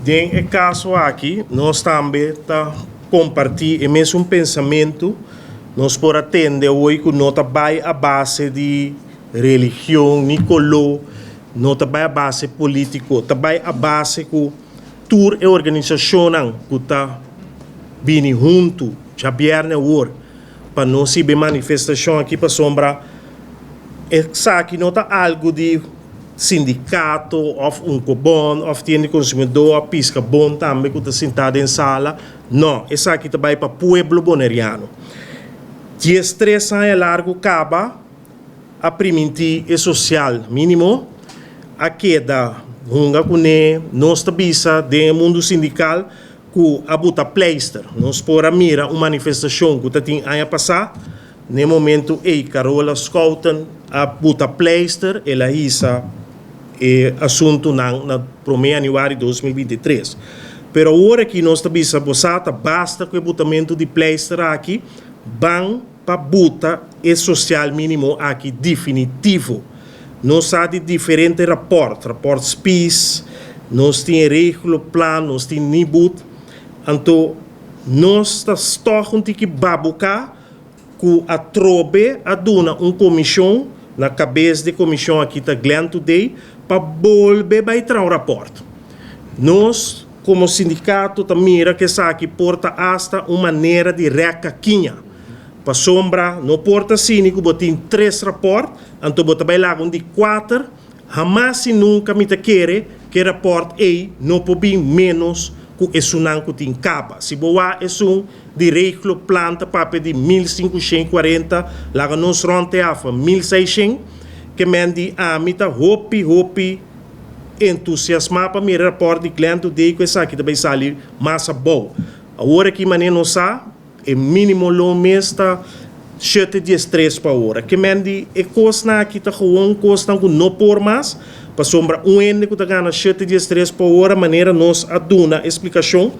Den e kaso aki, nos tambe ta kompartí e mesun pensamentu. Nos por a tende awe ku no ta bai a base di religion ni koló, no ta bai a base polítiko, ta bai a base ku tur e organisashonnan ku ta bini huntu djabièrnè awor pa nos hiba e manifestashon aki, pasobra esaki no ta algu di sindikato òf Unkobon òf tienda di konsumidó òf Piskabon tambe ku ta sintá den sala. No, esaki ta bai pa pueblo boneriano. 13 aña largu kaba a primintí e sosial mínimo, a keda hunga kuné. Nos ta bisa den e mundu sindikal ku a buta pleister. Nos por a mira un manifestashon ku tatin aña pasá. Na e momento ei Carola Schouten a buta pleister, el a hisa e asuntunan na 1 yanüari 2023. Pero awor aki nos ta bisa bo sa ta basta ku e butamentu di pleister aki, ban pa buta e sosial mínimo aki definitivo. Nos sa di diferente rapòrt, rapòrt Spies, nos tin e regelplan, nos tin Nibud, anto nos ta stòg un tiki babuká ku atrobe a duna un komishon, na kabes di komishon aki ta Glenn Today, pa bolbe bai traha un rapòrt. Nos komo sindikato ta mira ku esaki por ta asta un manera di rèk kakiña. Pasobra no por ta asina ku bo tin tres rapòrt, anto bo ta bai laga un di kuater. Hamas i nunka mi ta kere ku e rapòrt ei no por bin ménos ku esunnan ku tin kaba. Si bo wak esun di regelplan ta papia di 1540, laga nos rònt te af 1600, ke men di ami ta hopi hopi entusiasmá pa mira rapòrt di Glenn Today ku esaki ta bai sali mas abou. Awor aki manera nos sa, e mínimo loon mes ta 713 pa ora. Ke men di e kosnan aki ta gewoon kosnan ku no por mas, pasobra un hende ku ta gana 713 pa ora, manera nos a duna eksplikashon,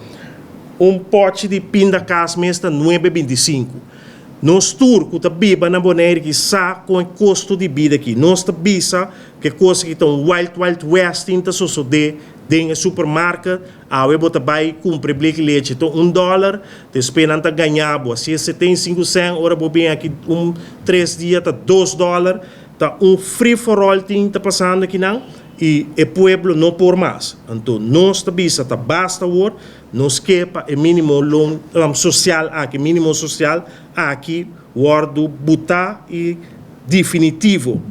un pòchi di pindakaas mes ta 9,25. Nos tur ku ta biba na Bonaire ki sa kon e kosto di bida aki. Nos ta bisa ku e kos aki ta un wild wild west tin ta sosodé den e supermarket. Awe bo ta bai kumpra bleki lechi ta $1, despues nan ta gaña bo asina 75 sèn, ora bo bin aki un 3 dia ta $2. Ta un free for all tin ta pasando akinan i e pueblo no por mas. Anto nos ta bisa ta basta awor, nos ke pa e mínimo loon sosial aki, mínimo sosial aki wòrdu butá i definitivo.